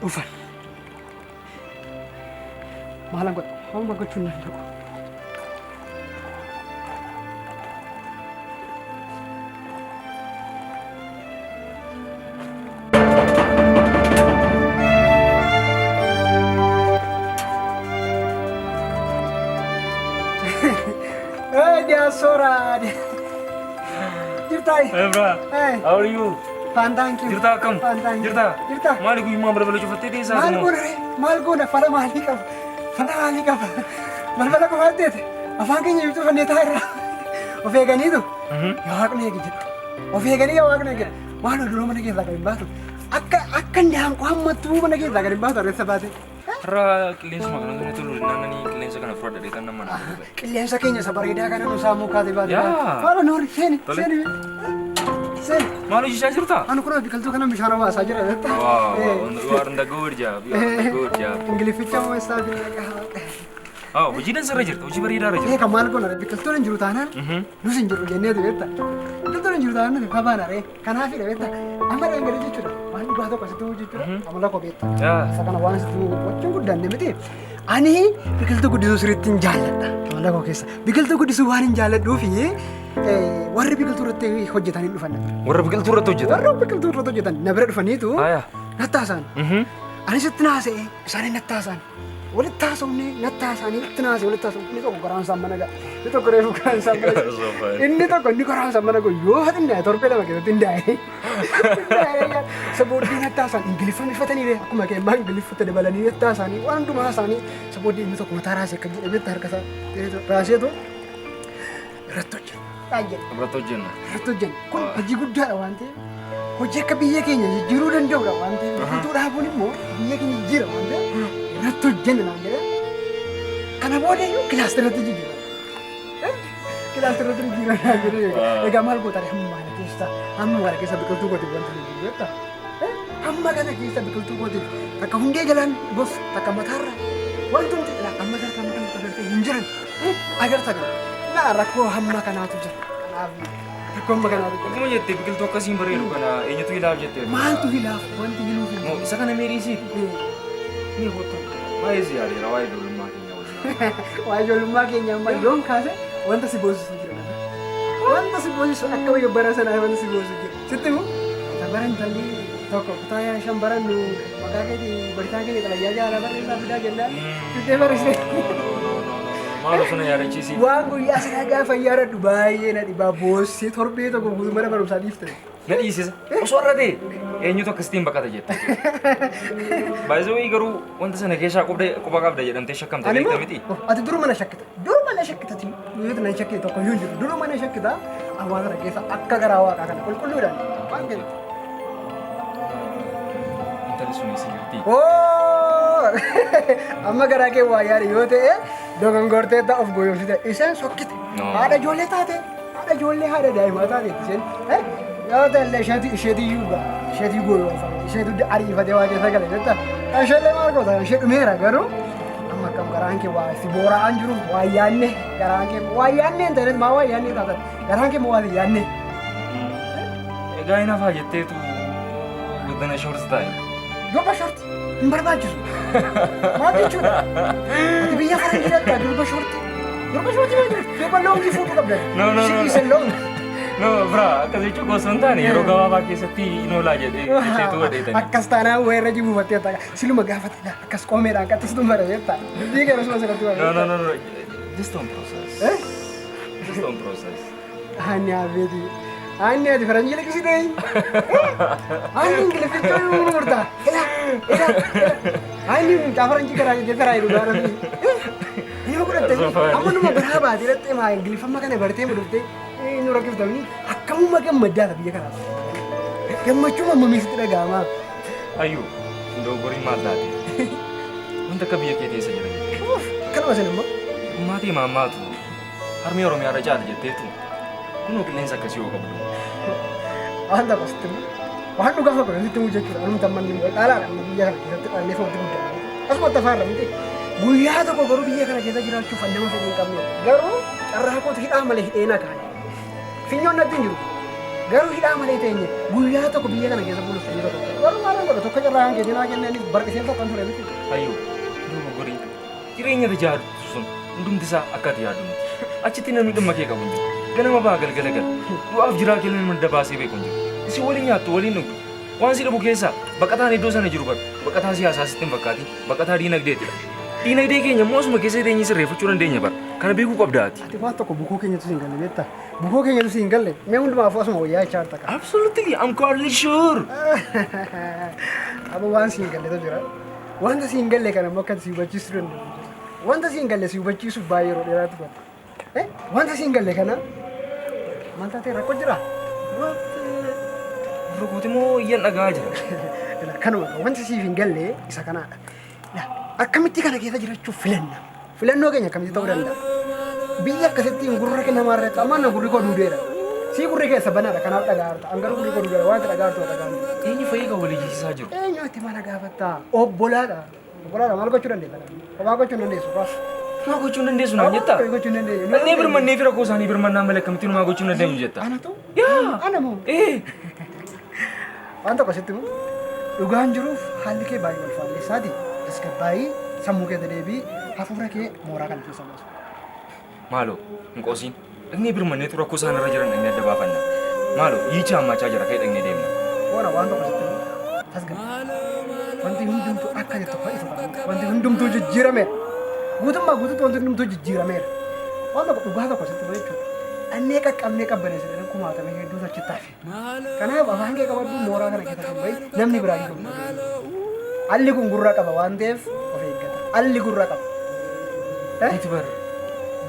Dhufan. Maalan godha? Hamma gochuu hin danda'u. Hey, diaspora. Jirtaa? Hey bro, Hey. how are you? Fine, thank you. Jirtaa akkam? Fine, thank you. Jirtaa? Jirtaa? Maali guyyummaan balbala cufattee teessaa Maal jiru? goona ree? Maal goona? Fala maalii qaba? Fala maalii qaba? Balbala qofaatti teete. Afaan keenya ibsuu fannee taa'e irraa. Of eeganiitu. Yaa Waaqni eegi jedhu. Of eeganii yaa Waaqni eegi jedhu. Maal oduu mana keessaa gad hin baatu. Akka ndaanqoo hammattuu mana keessaa gad hin baatu areessa baate. Har'a qilleensuma kana tole tolu naannanii qilleensa kana fudhadha kan nama naa godhe. Qilleensa keenya isa bareedaa kana nu saamuu kaatee baate. Yaa. Maal noori seeni Tole. seeni seeni. Maal hojjechaa jirtaa? Anu kun biqiltuu kana bishaan obaasaa jira. Wow, you are in the good job. You are in the good job. Ingilifficha moo eessaa fi Oh, hojii dansarra jirta. Hojii bareedaa irra jirta. Eega maal goona biqiltuun hin jiru taanaan nus hin jirru jenneetu beekta. Biqiltuun hin jiru taanaan nuti fabaana ree kanaafidha beekta. Amma dhangala'ee jechuudha waan dhugaa tokko asitti jechuudha amala koo beekta. Yaa. Isa kana waan asitti gochuun guddanne miti. Ani biqiltuu guddisuu sirriitti hin jaalladha amala koo keessa. Biqiltuu guddisuu waan hin jaalladhuufi warri biqiltuu irratti hojjetan hin dhufan na bira. Warra biqiltuu irratti hojjetan. Warra biqiltuu irratti hojjetan na bira dhufaniitu Haya. natti haasa'an. Anis itti naasa'e isaanin natti haasa'an. Walitti haasofne natti haasa'anii itti naasa'e walitti haasofne inni tokko garaan isaa mana ga'a. Inni tokko reefu garaan isaa mana ga'a. Inni tokko inni garaan isaa mana ga'a yoo xinnaa'e torbee 2 keessatti hin daa'e. Isa booddee natti haasa'an ingiliffaan ifatanii akkuma keemmaa ingiliffatti dabalanii natti haasa'anii waan hundumaa haasa'anii isa booddee inni tokko mataa raasee akka jedhame harka isaa raaseetu irratti hojjeta. Baay'ee. Irratti hojjenna. Irratti hojjenna. Kun hojii guddaadha waan ta'eef hojii akka biyya keenya jijjiiruu danda'udha waan ta'eef biqiltuu dhaabuun immoo biyya keenya jijjiira waan ta'eef irratti hojjenna naan jedhee kana booda iyyuu kilaasteratti jijjiira. Kilaasteratti jijjiira naan jedhee egaa maal goota hamma kana keessa biqiltuu gootiif wanti nuti beekta. Hamma kana keessa biqiltuu gootiif takka hundee jalaan gos takka mataarra wanti nuti amma garta amma kana agartee hin jiran agarta kana. Naa rakkoo hamma kanaatu jira. Kanaaf rakkoo hamma kanaatu jira. Akkuma jette biqiltuu akkasiin bareedu kana eenyutu ilaaf jettee? Maaltu hilaaf wanti hiluuf hin Moo isa kana mee dhiisiiti? Ni hotu. Baay'ee si yaadeera waa'ee ijoollummaa keenya wajjin. Waa ijoollummaa keenya amma yoon kaase wanta si boosisu jira. Wanta si boosisu akka biyya bara sanaa wanta si boosisu jira. Sitti himu bara intalli tokko kutaa 5 barannu maqaa keetii baritaa keenya xalayyaa jaalala barreessaa fidaa jennaan fiddee barreessite. Maal osoo na yaadachiisi? Waan guyyaa sanaa gaafa yaadadhu baay'ee na dhibaa boossee torbee tokko guutuu mana barumsaa dhiifte. Na dhiisisa. Osoo irra ta'e eenyutu akkasitiin baqata jette. Baay'ee garuu wanta sana keessaa quba qabda jedhamtee shakkamte Ani beekta miti. immoo ati duruma na shakkita. Duruma na shakkita ati guyyoota na shakkite tokko iyyuu hin jiru. Duruma na shakkita waan kana keessa akka garaa waaqaa kana qulqulluudhaan waan kennu. Intalli sun eessa jirti? Oo! Amma garaa kee waa yaade yoo ta'e dogongortee ta'a of goyoomsite. Isheen sokkite. No. Haadha ijoollee taate. Haadha ijoollee haadha daa'imaa taate isheen. Yoo ta'e illee isheetu isheetu iyyuu ga'a. Isheetu goyoomfame. Isheetu ariifatee waa keessa gale jetta. Isheellee maal goota? Ishee dhumeera garuu amma akkam garaan kee waa si boora'aan jiru waa yaanne garaan kee waa yaanne hin ta'in maa waa yaanne taatan garaan kee waa yaanne. Egaa hin hafaa jetteetu guddina short taa'e. Durba shorti hin barbaachisu. Maal jechuudha? Ati biyya faranjii dhaqxa durba shorti. Durba shorti maal jechuudha? Durba longii fuudhuu qabda. No, no, no, She no. is a long. No, bra, akkas jechuun gosa hin taane yeroo gabaabaa keessatti hin oolaa jedhee isheetu godheetani. Akkas taanaan weerra jibuufattee ta'a. Siluma gaafate akkas qoomeedhaan qaxxistu bara jetta. Dubbii kee osuma asirratti bara. No, no, no, no. Just on process. Eh? Just on process. Ani abeeti. Ani ati faranjii liqisitee. Ani ingilifficha nu murta. Ila ila. Ani mucaa faranjii garaa keessa raayidu gaara fi. Inni godhatte amma numa biraa baatee dhattee maa ingiliffamma kana bartee dhuftee nu rakkiftamni akkamuma gammaddaadha biyya kanaaf. Gammachuu mammamii sitti dhaga'ama. Ayyuu, dogoggoriin maal taate? Wanta akka biyya kee keessa jira jettee. Akkanuma isin immoo. Maatii maammaatu harmee Oromiyaa irra caala jetteetu kunoo qilleensa akkasii yoo qabdu. Waan tokko sitti himu. Waan dhugaa tokko sitti himu jechuudha. Anumti amma inni dhaalaadha amma biyya kana keessatti dhalannee foonti guddaa. Asumatti afaarra miti. Guyyaa tokko garuu biyya kana keessa jiraachuuf an nama fedhii hin qabne. Garuu carraa kootu hidhaa malee hidhee na kaa'e. Finyoon natti hin jiru. Garuu hidhaa malee teenye guyyaa tokko biyya kana keessa buluuf fedhii tokko. Garuu maal godha tokko carraa kan keetii naa kenneenis barqiseen tokko kan ture miti. Hayyuu duuba gorii jireenya ati jaaddu sun hundumti isaa akka ati yaaddu miti. Achitti namni dhimma kee qabu hin jiru. Ganama ba'a galgala gala. Du'aaf jiraa kee namni adda baasee beeku hin jiru. Isin waliin nyaattu waliin dhugdu. Waan si dhibu keessaa baqataan iddoo sana jiru bar baqataa siyaasaa sitti hin fakkaatin baqataa diinagdeetidha. Diinagdee keenya immoo asuma keessa teenyee sirreeffachuu dandeenya bar. Kana beekuu qabda ati. Ati waan tokko bukoo keenyatu si hin galle beektaa? Bukoo keenyatu si hin galle mee hundumaafuu asuma wayyaa jechaa jirta qaba. Absolutely, I'm quite sure. Amma waan si hin galletu jira. Wanta si hin galle kana immoo akka si hubachiisuu danda'u jira. Wanta si hin galle si hubachiisuuf baay'ee yeroo dheeraatu fudhata. Wanta si hin galle kana maal taatee rakkoo jira? Gurra kooti immoo iyyan dhaga'aa jira. Kanuma wanti siif hin galle isa kanaadha. Akkamitti kana keessa jiraachuuf filanna? Filannoo keenya akkamitti ta'uu danda'a? Biyya akkasitti gurra namaa irratti amma na gurri koo duudeera. Sii gurri keessa banaadha kanaaf dhagaa jirta. An garuu gurri koo duudeera waan dhagaa jirtu dhagaa jirtu. Eenyu fayyii kan walii jechisiisaa jiru? Eenyu itti mana gaafattaa? Obbolaadha. Obbolaadha maal gochuu dandeessa? Homaa gochuu hin dandeessu. Maa gochuu hin dandeessu naan jettaa? Gochuu hin dandeessu. Dhaqnee birmannee fi rakkoo isaanii birmannaa malee akkamittiin homaa gochuu hin dandeenyu jetta? Anatu? Yaa! Ana moo? Ee! Waan tokko sitti himu dhugaan jiruuf haalli kee baay'ee wal faalleessaati. Tasgabbaa'ii sammuu kee deebii hafuura kee mooraa kana keessa baasu. Maaloo hin qoosiin. Dhaqnee birmanneetu rakkoo isaan irra jiran dhaqnee adda baafanna. Maaloo yiicha hammachaa jira ka'ee dhaqnee deemna. Boona waan tokko sitti himu tasgabbaa'ii. Wanti hundumtuu akka jettu ho'itu wanti hundumtuu jijjiirameera. Guutummaa guutuutti wanti hundumtuu jijjiirameera. Waan tokko dhugaa tokko sitti himu jechuudha. Dhannee qaqqabnee qabbaneessine kumaatamee hedduutu achitti hafe. Kanaaf afaan kee qabadhu mooraa kana keessa kan bahi namni biraa hin jiru. Alli kun gurra qaba waan ta'eef of eeggata. Alli gurra qaba. Nuti bar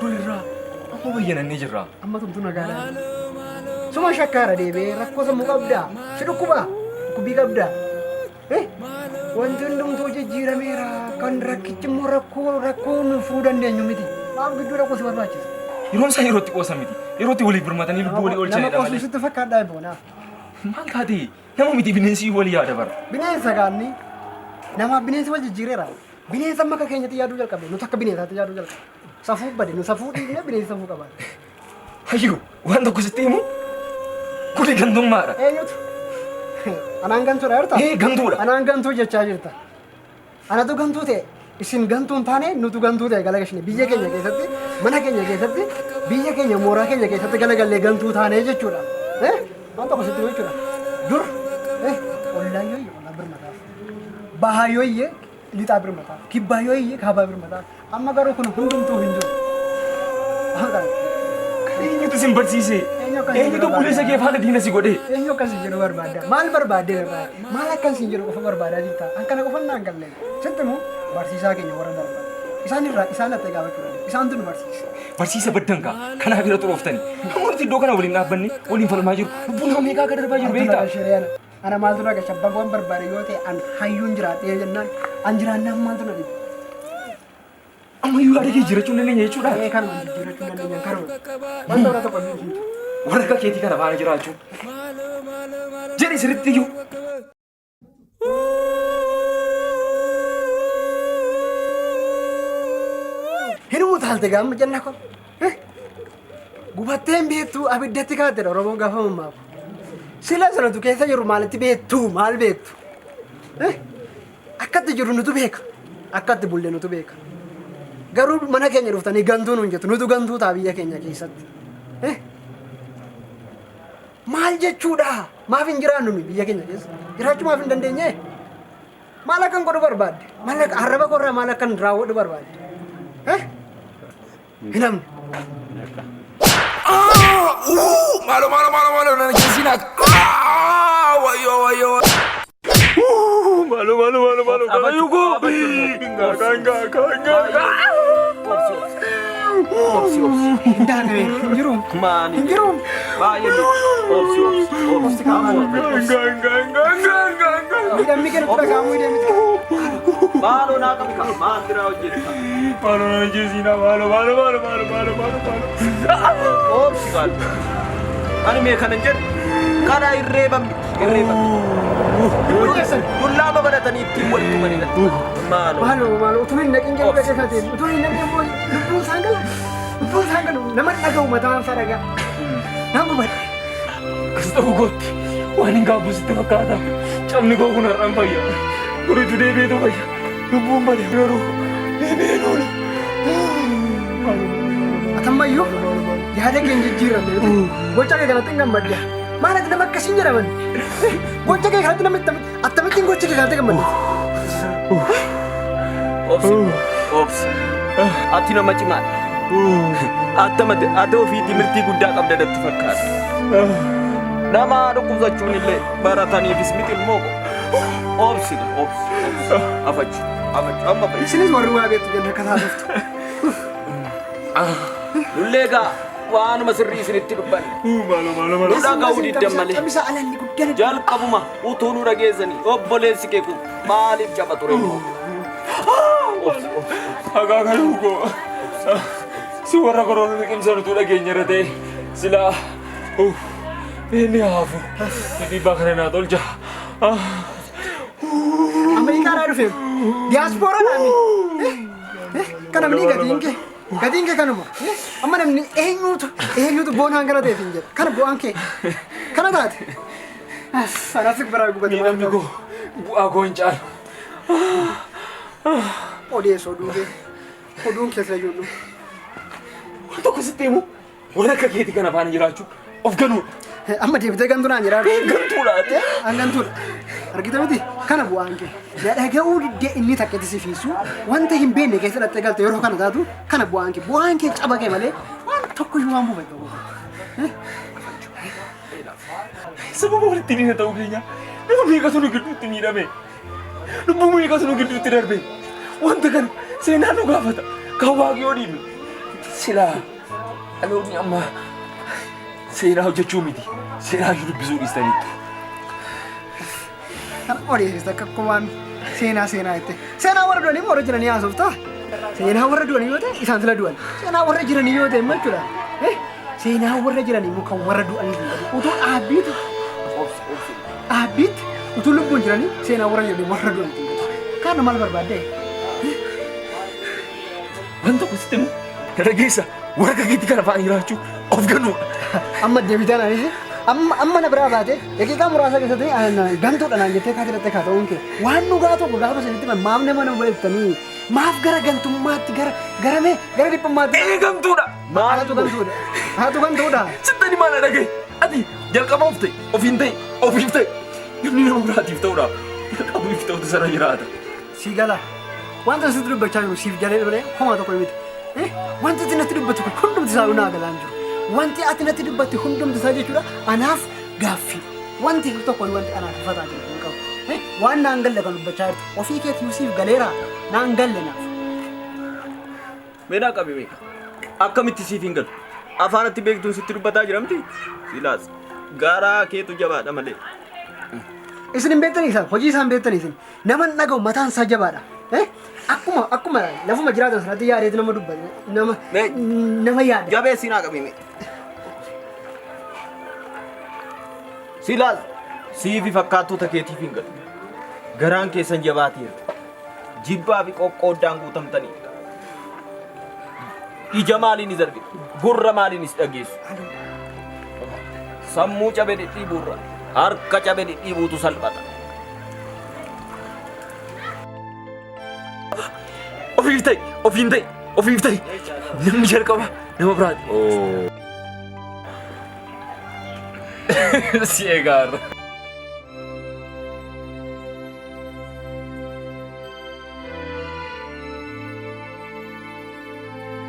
durirraa amma bayyanannee jirra. Amma tumtu nagaadha. Suma shakkaara deebi'ee rakkoo sammuu qabdaa. Si dhukkubaa? Dhukkubii qabdaa? Wanti hundumtuu jijjiirameera. Kan rakkichi immoo rakkoo rakkoo nu furuu dandeenyu miti. Maaf gidduu rakkoo si barbaachisa? Yeroon isaa yerootti qoosan miti. Yerootti waliif birmatanii lubbuu walii Nama oolchanidha qoosuu malee. sitti fakkaadhaa boonaa. Maal taate nama miti bineensi walii yaada bara. Bineensa gaanni namaaf bineensi wal jijjiireera. Bineensa amma akka keenyatti yaaduu jalqabe nuti akka bineensaatti yaaduu jalqabe. Safuu bade nu safuu dhiifne bineensi safuu qabaate. Hayyuu waan tokko sitti himu kuni gantummaadha. Eenyutu? Anaan gantuudha jirta? Ee gantuudha. Anaan gantuu jechaa jirta. Anatu gantuu ta'e isin gantuu hin taane nutu gantuu ta'e galagashine biyya keenya keessatti mana keenya keessatti biyya keenya mooraa keenya keessatti galagallee gantuu taane jechuudha. Waan tokko sitti himu jechuudha. Dur ollaan yooyye ollaa birmataaf bahaa yooyye lixaa birmataaf kibbaa yooyye kaabaa birmataaf amma garuu kun hundumtuu hin jiru. Eenyutu isin barsiise? Eenyu akkas Eenyutu obboleessa kee faana diina si godhe? Eenyu akkas hin jedhu barbaadda? Maal barbaaddee barbaadda? Maal akkas hin jedhu qofa barbaadaa jirta? An kana qofa naan galle. Sitti immoo barsiisaa keenya warra darban. Isaan irraa isaan lattee gaafachuu dandeenya. Isaantu nu barsiise. Barsiisa baddan kaa kanaaf irra xurooftani. Namoonni iddoo kana waliin dhaabbanne waliin falmaa jiru. Lubbuun nama meeqaa akka darbaa jiru beektaa? Ana maaltu na gasha waan barbaade yoo ta'e an hayyuun jiraadhee jennaan an jiraannaan maaltu na dhibe? Ammayyuu yaada kee jiraachuu hin dandeenye jechuudha. Ee kanuma jijjiirachuu hin dandeenye kanuma. Wanta warra tokko hin jiru. Warra akka keetii kana faana jiraachuu. Jedhi sirriitti iyyuu. Hin utaalte gaama jenna kun. Gubattee hin beektu abiddatti kaatedha Oromoon gaafa mammaaku. Sila sanatu keessa jiru maalitti beektu maal beektu? Akkatti jiru nutu beeka. Akkatti bulle nutu beeka. Garuu mana keenya dhuftanii gantuu nuun jettu nutu gantuu ta'a biyya keenya keessatti. Maal jechuudha? Maaf hin jiraannu nuyi biyya keenya keessa? Jiraachuu maaf hin dandeenye? Maal akkan godhu barbaadde? Maal akka arraba korraa maal akkan raawwadhu barbaadde? Hin hamne. Maalo maalo maalo maalo nana jisiina. Wayyoo wayyoo. Maalo maalo maalo maalo. Kayyuu koo. Nga nga nga nga. Obsi obsi. Hin daakame hin jiru. Maani. Hin jiru. Baay'ee obsi obsi obsi. Nga nga nga nga nga nga. Miidhamni kennu dhaga'amuu deemti. Maaloo naa qabi kaa maal biraa hojjetta. Maalo nana jisiina maalo maalo maalo maalo maalo maalo maalo. Obsi baal. Ani mee kanan jedhu kana irreebamni irreebamni. Dullaa babalatanii ittiin walitti tumanidha. Maaloo. Maaloo maaloo utuu hin naqin jedhu dhaqee kateen utuu hin naqin immoo lubbuun isaan gala. Lubbuun isaan galu nama dhaga'u mataan isaa dhaga'a. Nan gubadhe. Akkas ta'uu kootti waan hin gaabbu sitti fakkaata. Cabni koo kun har'aan fayya. Goriitu deebi'eetu fayya. Lubbuun bade garuu deebi'ee oolu. Atammayyuu yaada kee hin jijjiiramne gocha kee kanatti hin gammadde. Maal ati nama akkasiin jedhaman? Gocha kee kanatti nama akkamittiin gocha kee kanatti gammadde? Obsi, obsi. Ati nama cimaadha. Attamate ati ofii timirtii guddaa qabda natti fakkaata. Nama dhukkubsachuun illee barataniifis miti immoo obsi, obsi, obsi. Afachu, afachu, amma fayyadu. Isinis warri waa beektu jenna akka taatuftu. Nullee egaa waanuma sirrii isinitti dubbanne. Maaloo maaloo maaloo. Nu dhaga'uu diddan malee. Qabisa alalli guddaan. Jalqabuma utuu nu dhageessanii obboleessi kee kun maaliif caba ture immoo? Obsi, obsi. Akaakayyuu koo. Si warra koroona liqimsan utuu dhageenya irra ta'e silaa inni haafu. Dhiibbaa kana naa tolcha. Ameerikaadhaa dhufe. Diyaaspooraa dhaame. Kana namni gatiin kee. Gatiin kee kanuma. Amma namni eenyuutu eenyuutu boonaan gara ta'eef hin jedhu. Kana bu'aan kee. Kana taate. Anaaf biraa gubate. Miidhamni koo bu'aa koo hin caalu. Odeessa oduu kee. Oduun keessa ijoollu. Waan tokko sitti himu warra akka keetii kana faana jiraachuu of ganuudha. Amma deebitee gantuu naan jedhaa. Gantuudha ati. An gantuudha. Argite miti kana bu'aan kee. Na dhaga'uu diddee inni takka itti si fiisu wanta hin beekne keessa dhattee galte yeroo kana taatu kana bu'aan kee. Bu'aan kee caba kee malee waan tokko iyyuu waan buufatu. Sababa walitti dhiina ta'uu keenya nama meeqatu nu gidduutti miidhame. Lubbuu meeqatu nu gidduutti darbe. Wanta kana seenaan nu gaafata. Kan waaqni dhiibne. Silaa dhaloonni amma seenaa hojjechuu miti. Seenaa iyyuu dubbisuu dhiistaniittu. Kana odeessista akka akkuma seenaa seenaa jette. Seenaa warra du'anii warra jiranii haasoftaa? Seenaa warra du'anii yoo ta'e isaan sila du'an. Seenaa warra jiranii yoo ta'e immoo jechuudha. Seenaa warra jiranii immoo kan warra du'anii hin qabu. Utuu dhaabbiitu Obsi, obsi. dhaabbiitti utuu lubbuun jiranii seenaa warra jiranii warra du'anii hin qabu. Kana maal barbaaddee? Waan tokko sitti himu dargaggeessa warra akka keetii kana faana jiraachuu of ganuudha. Amma deebitaan anis amma amma na biraa baate daqiiqaa muraasa keessatti gantuudha naan jettee kaatee dhattee kaata'uun kee waan dhugaa tokko gaafa sanitti maaf nama nama walittanii maaf gara gantummaatti gara gara mee gara dhiphummaatti. Ee gantuudha. Haatu gantuudha. Haatu gantuudha. Sittani maal dhagaye ati jalqaba of ta'e ofiin ta'e ofiif ta'e namni nama biraatiif ta'uudhaaf jalqaba ofiif ta'utu sana jiraata. Si gala. Wanta sitti dubbachaa jiru siif jalee malee homaa tokko miti. Wanti ati natti dubbattu kun hundumti isaa naa galaan jiru. Wanti ati natti dubbatte hundumti isaa jechuudha anaaf gaaffii. Wanti tokko wanti anaaf ifataa jiru hin qabu. Waan naan galle kan dubbachaa jirtu ofii keetii siif galeera naan galle naaf. Mee naa qabi meeqa? Akkamitti siif hin galu? Afaanatti beektuun sitti dubbataa jira miti? Silaas garaa keetu jabaadha malee. Isin hin beektanii isaan hojii isaan beektanii isin nama hin dhaga'u mataan isaa jabaadha. Akkuma akkuma lafuma jiraatan sanatti yaadeetu nama dubbata nama nama yaada. Jabeessi naa qabi mee. Silaas siifi fakkaattota keetiif hin galu. Garaan keessan jabaateera. Jibbaa fi qoqqooddaan guutamtanii. Ija maaliinis argitu? Gurra maaliinis dhageessu? Sammuu cabe dhidhiibuurra harka cabe dhidhiibuutu salphata. Ofiif ta'e ofiin ta'e ofiif ta'e namni jalqaba nama biraati. Si eegaarra.